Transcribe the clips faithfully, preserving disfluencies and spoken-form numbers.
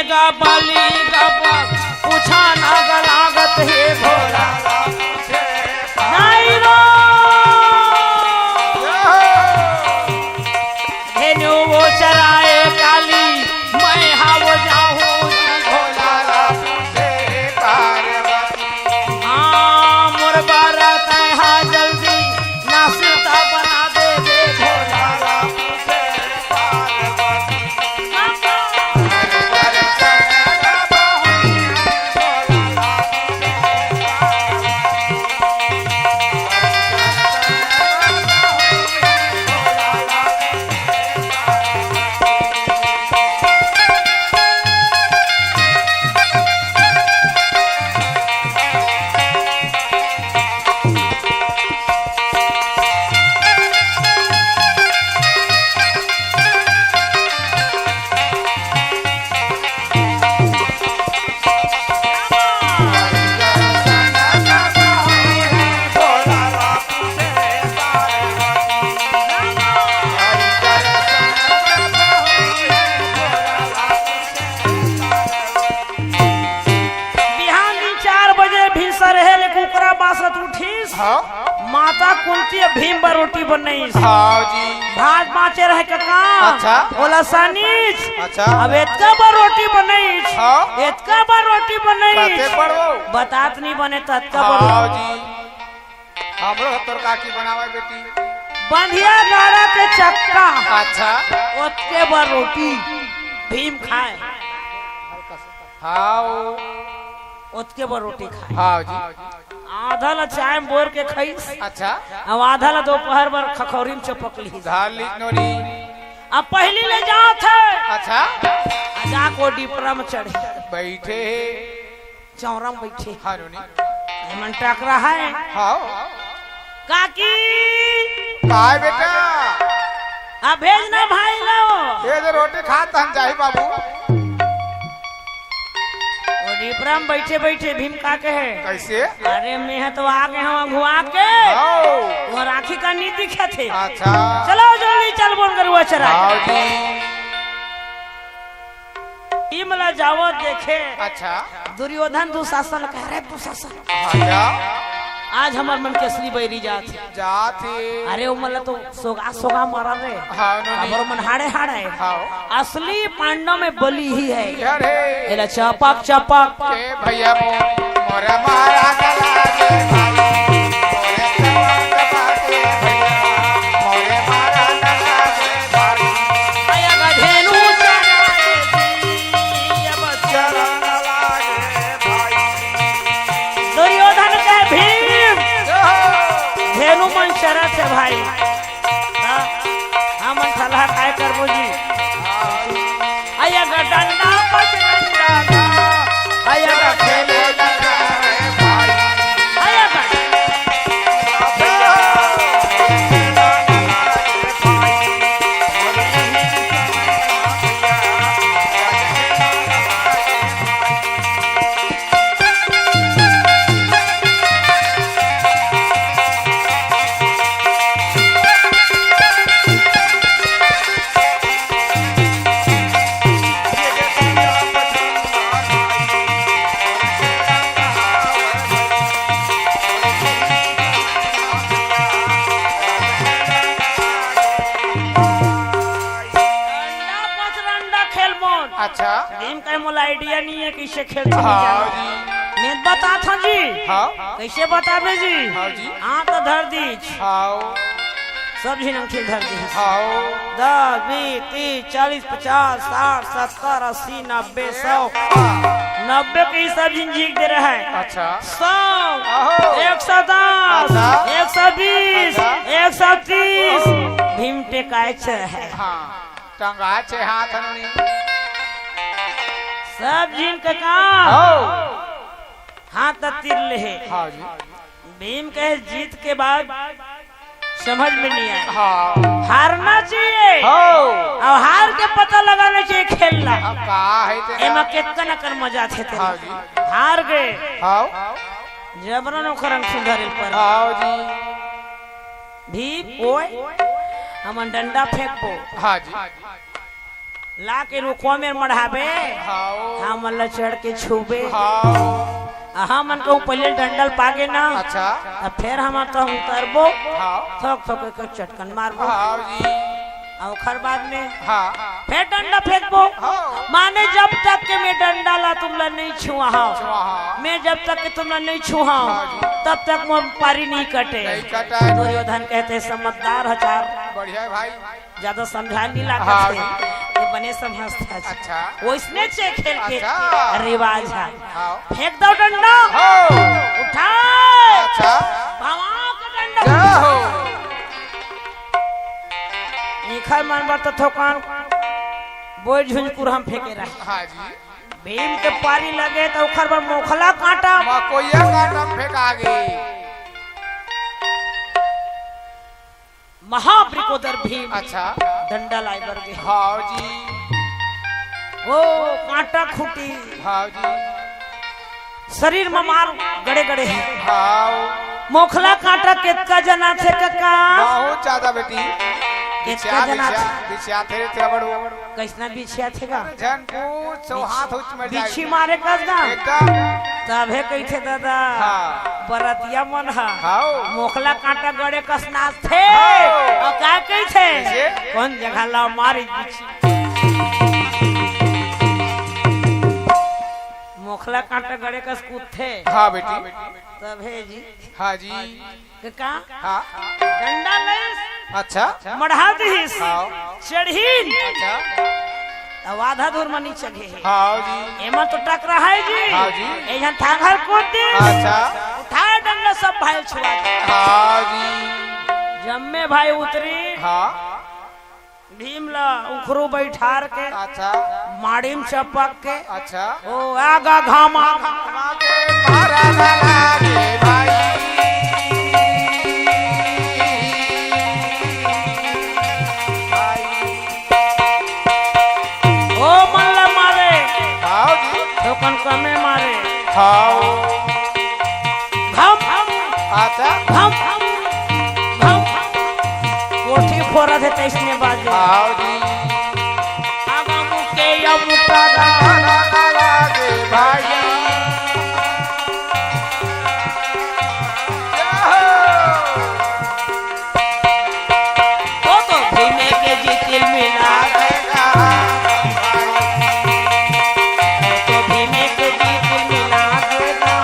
गा बाली गा बा, पूछा नाग लागत हे भोला। नहीं रो। धेनु वो चराए काली, मैं हावो जाहूं जी भोला। हाँ, मोर बारा तैं हा जल्दी नाश्ता बना दे दे भोला। बिहान दिन चार बजे भिनसर हे ले कुकरा बासत उठिस। हाँ। माता कुंती अब भीम बर रोटी बनइस। हाँ जी। भात बाँचे रहे कका। अच्छा। ओला सानिस। अच्छा। अब एतका बर रोटी बनइस। हाँ। एतका बर रोटी बनइस। कते बड़ वो? बतात नहीं बने ततका बर। हाँ जी। हमरो ह तोर काकी बनावे बेटी। बंधिया गाड़ा के चक्का। अच्छा। ओतके बर रोटी भीम खाए। हाँ, ओ। ओतके बर रोटी खाए। हाँ जी। आधा ला चाय में बोर के खाइस। अच्छा। अब आधा ला दोपहर बर खखौरी में चपक ली। धार ली नोनी। अब पहली ले जात हे। अच्छा। आ जाको डिपरा में चढ़े। बैठे हे। चौरा में बैठे। हाँ, नोनी। एमन टकरा है। हाँ। काकी। काय बेटा? आ भेज ना भाई लो। ये जो रोटी खात हम जाही बाबू। ओ डिपरा में बैठे बैठे भीम का कहे? कैसे? अरे मैं तो आ गए हूँ घुआ के। हाँ। वो राखी का नी दिखत हे। अच्छा। चलो जल्दी चल बोल गरुआ चरा। हाँ जी। भीम ला जावत देखे। अच्छा। दुर्योधन दुशासन कहे, "रे दुशासन, अच्छा। आज हमर मन के असली बैरी जात हे।" जात हे। अरे, ओ मन ला तो सोगा, सोगा मारा रे। हाँ, नोनी। हमर मन हाड़े, हाड़े। हाँ। असली पांडव में बली ही है। अरे। एला चपक, चपक। ए भैया मो-, मोरे मारा गला रे भाई। मोरे चमक बाटे भैया, मोरे मारा गला रे भाई। आया गधेनु चढ़ा दे जी, अब चरण लागे भाई। दुर्योधन के भीम, जय हो। धेनु मन चरत हे भाई। हाँ, हमन सलाह काय करबो जी? आया गा डंडा पचरंडा गा, आया गा खेले गा भाई, आया गा। डंडा पचरंडा खेलबोन। अच्छा। भीम कहे मोला idea नहीं है, कैसे खेलथे हाँ जी। मैं बतात हूँ जी। हाँ। कैसे बताबे जी? हाँ जी। हाँ तो धर दीच। हाँ। सब झिन अंगठी धर दीच। हाँ। दस, बीस, तीस, चालीस, पचास, साठ, सत्तर, अस्सी, नब्बे, सौ। नब्बे के ही सब झिन जीत दे रहे हैं। अच्छा। सौ, आहो। एक सौ दस, अच्छा। एक सौ बीस, अच्छा। एक सौ तीस। भीम टेकाए छे है। हाँ, टंगाए छे हाथ में। सब झिन के काम। हो। हाथ तीर ले है। हाँ जी। भीम कहे जीत के बाद समझ में नहीं आए। हाँ। हारना चाहिए। हाँ। और हार के पता लगाना चाहिए खेलना। अब का है तेरा? एमा कितना कर मजा थे तेरे। हाँ जी। हार गए। हाँ। जबरन ओखर अंग सुधरे पर। हाँ जी। भीम, ओए, हमन डंडा फेंकबो। हाँ जी। ला के रुखवा में मढ़ाबे, हाव। हमन ला चढ़ के छूबे। हाव। हमन कहूँ पहिले डंडल पागे ना, अच्छा। त फेर हमन कहूँ उतरबो, हाव। थोक थोक के चटकन मारबो। हाव जी। अउ ओखर बाद में हाँ। फेर डंडा फेंकबो। हाव। माने जब तक के मैं डंडा ला तुमला नहीं छुआ हूँ, छुआ हूँ। मैं जब तक के तुमला नहीं छुआ हूँ, हाँ जी। तब तक मोर पारी नहीं कटे। नहीं कटे। दुर्योधन कहते समझदार हचार। बढ़िया है भाई। ज्यादा समझा नहीं लागत हाँ। है। ये बने समझता है। अच्छा। वो इसने चे खेल के अच्छा। रिवाज है। हाँ। फेंक दो डंडा। हो। उठा। अच्छा। भवाओ का डंडा। जय हो। इखर मन बर तो थोकन बोझ झुंझकुर हम फेंके रहे। हाँ जी। भीम के पारी लगे तो ओखर बर मोखला कांटा। मकोइया कांटा फेंका गे। महावृकोदर भीम अच्छा। डंडा लाए बर गे। हाँ जी। ओ कांटा खूंटी। हाँ जी। शरीर म मार गड़े गड़े हे। हाँ। मोखला कांटा केतका जना थे कका? बहुत ज्यादा बेटी। केतका बिछिया, जना बिछिया, थे? बिछिया थे रे तेरा बड़ू। कइसना बिछिया थे गा? झन पूछ, सो हाथ उच मर जाए। बिछी मारे कस ना। एकदम। तभे कहिथे दादा। हाँ। बरतिया मन ह। हाव। मोखला कांटा गड़े कस नाचथे। हाव। अउ का कहिथे? कइसे? कोन जगह ला मारी बिछी? मोखला कांटा गड़े कस कूदथे। हाँ बेटी। तभे जी। हाँ जी। का? हाँ। डंडा लइस। अच्छा। मढ़ा दिहिस। हाँ। चढ़ीन। अच्छा। अब आधा दूर म नी चघे हे। हाँ जी। एमा तो टकरा हे जी। हाँ जी। ए झन थांगर कूद दिस। अच्छा। उठाए डंडा सब भाई छुआ दे। हाँ जी। जम्मे भाई उतरी। हाँ। भीम ला उखरू बैठार के, अच्छा। माड़ीम चपक के, अच्छा। ओ आगा घामा। घामा के मारा ना लागे भाई। भाई। ओ मन ला मारे। हाव जी। थोकन कमे मारे। हाव। घम, घम। अच्छा। घम, घम। घम, घम। कोठी फोरत हे तइसने बाजे। हाव जी। आगा मुके या मुका दा। लागे भाई। वो तो भीमे के जी तिल मिला देगा। वो तो भीमे के जी तिल मिला देगा।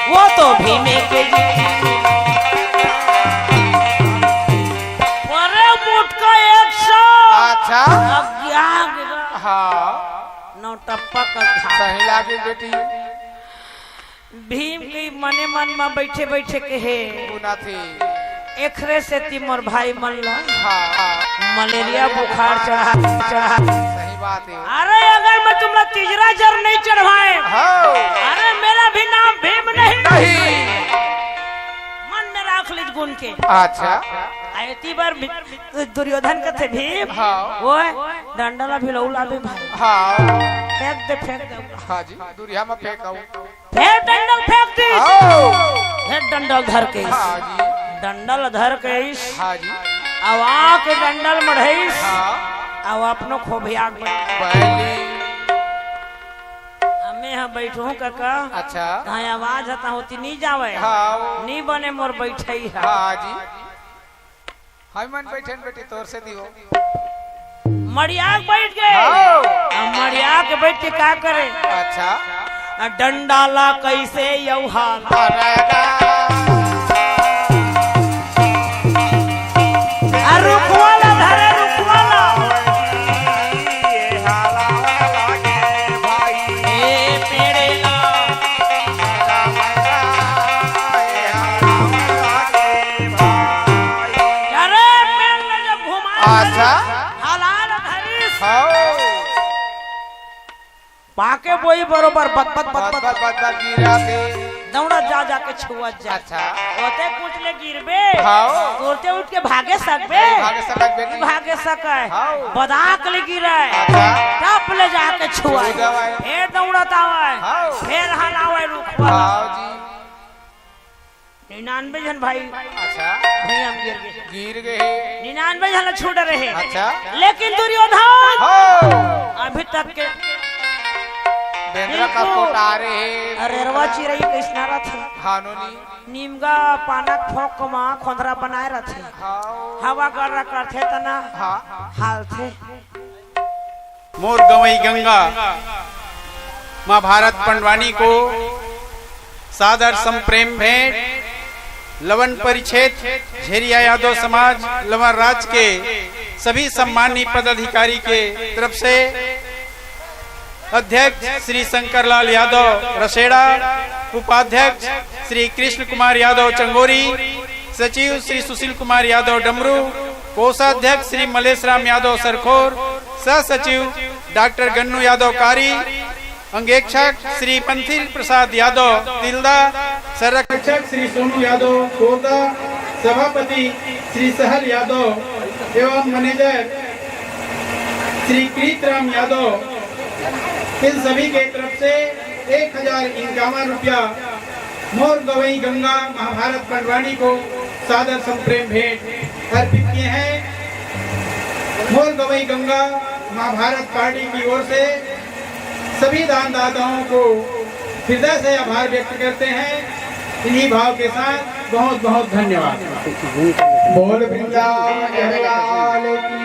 वो तो भीमे के जी तिल मिला देगा। अरे मोटका एक सौ। अच्छा। अब क्या गिरा? हाँ। नौ टप्पा का घाट। सही लागे बेटी। भीम के मने मन म बइठे बइठे कहे, गुनाथी। एखरे सेती मोर भाई मन ल हाँ, हाँ। मलेरिया बुखार चढ़ा, चढ़ा। सही बात हे। अरे अगर मैं तुमला तीजरा जर नहीं चढ़वाए, हाँ। अरे मेरा भी नाम भीम नहीं। नहीं। मन में राख लीज गुन के। अच्छा। आ एती बर भी-, दुर्योधन कथे भीम, हाँ। ओए, डंडा ला भिलऊ लाबे भाई। हाँ। फेंक दे, फेंक दे। हाँ जी, दुरिहा म फेंकव। फेर डंडल फेंक दिस। आओ। फेर डंडल धर के आइस। हाँ जी। डंडल धर के आइस। हाँ जी। अब आके डंडल मढ़इस। हाँ। अब अपनो खोभिया के बैठ। बैली। अब मैं ह बैठहूँ कका। अच्छा। तहाँ आवाज ह तहाँ होती नी जावय। हाँ। नी बने मोर बैठई ह। हाँ जी। हाय मन बैठन बेटी तोर से दिहो। मड़िया के बैठ गे। हाँ। अब मड़िया के बैठ के का करे? अच्छा। आ डंडा ला कइसे यौहाल? अरे गा। आ रुखवा ला धरे रुखवा ला। ये हाला लागे भाई। ए पेड़े ला। अरे पेड़ में जब घुमा अच्छा। हलाल धरिस। हाँ। पाके बोई बरोबर बत बत बत बत बत। बत बत गिरा दे। दौड़ा जा जाके छुआ जा। अच्छा। ओते कुछ ले गिरबे। हाँ। तुरते उठ के भागे सकबे। भागे सकत बेटी। भागे सके। हाँ। बदाक ले गिरे। अच्छा। टप ले जाके छुआ। छुआ जाए। फेर दौड़त आवे। हाँ। फेर हलावे रुख पर। हाँ जी। निन्यानवे झन भाई, अच्छा, भैया हम गिर गए। गिर गए। निन्यानवे झन ला छूट रहे। अच्छा। लेकिन दुर्योधन हो। अभी तक के बेंदरा का बिल्कुल। कोटारे हे। अरेरवा चिरई कइसना रथे। हानोनी। नीमगा पानक फोक मा खोंधरा बनाए रथे। हाँ। हवा गर्रा करथे तना हाँ। हालथे। मोर गंवई गंगा माँ भारत पंडवानी को सादर संप्रेम भेंट। लवन परिक्षेत्र झेरिया यादव समाज लवन राज के सभी सम्मानित पदाधिकारी के तरफ से अध्यक्ष श्री शंकरलाल यादव रसेड़ा, उपाध्यक्ष श्री कृष्ण कुमार यादव चंगोरी, सचिव श्री सुशील कुमार यादव डमरू, कोषाध्यक्ष श्री मलेश राम यादव सरखोर, सह सचिव डॉक्टर गन्नू यादव कारी, अंगेक्षक श्री मंथिल प्रसाद यादव तिल्दा, संरक्षक श्री सोनू यादव कोरदा, सभापति श्री सहल यादव एवं मैनेजर श्री कृतराम यादव, इन सभी के तरफ से एक हजार इक्यावन रुपया मोर गंवई गंगा महाभारत पंडवानी को सादर संप्रेम भेंट अर्पित किए हैं। मोर गंवई गंगा महाभारत पार्टी की ओर से सभी दानदाताओं को हृदय से आभार व्यक्त करते हैं। इन्हीं भाव के साथ बहुत बहुत धन्यवाद। बोल वृंदावन बिहारी लाल की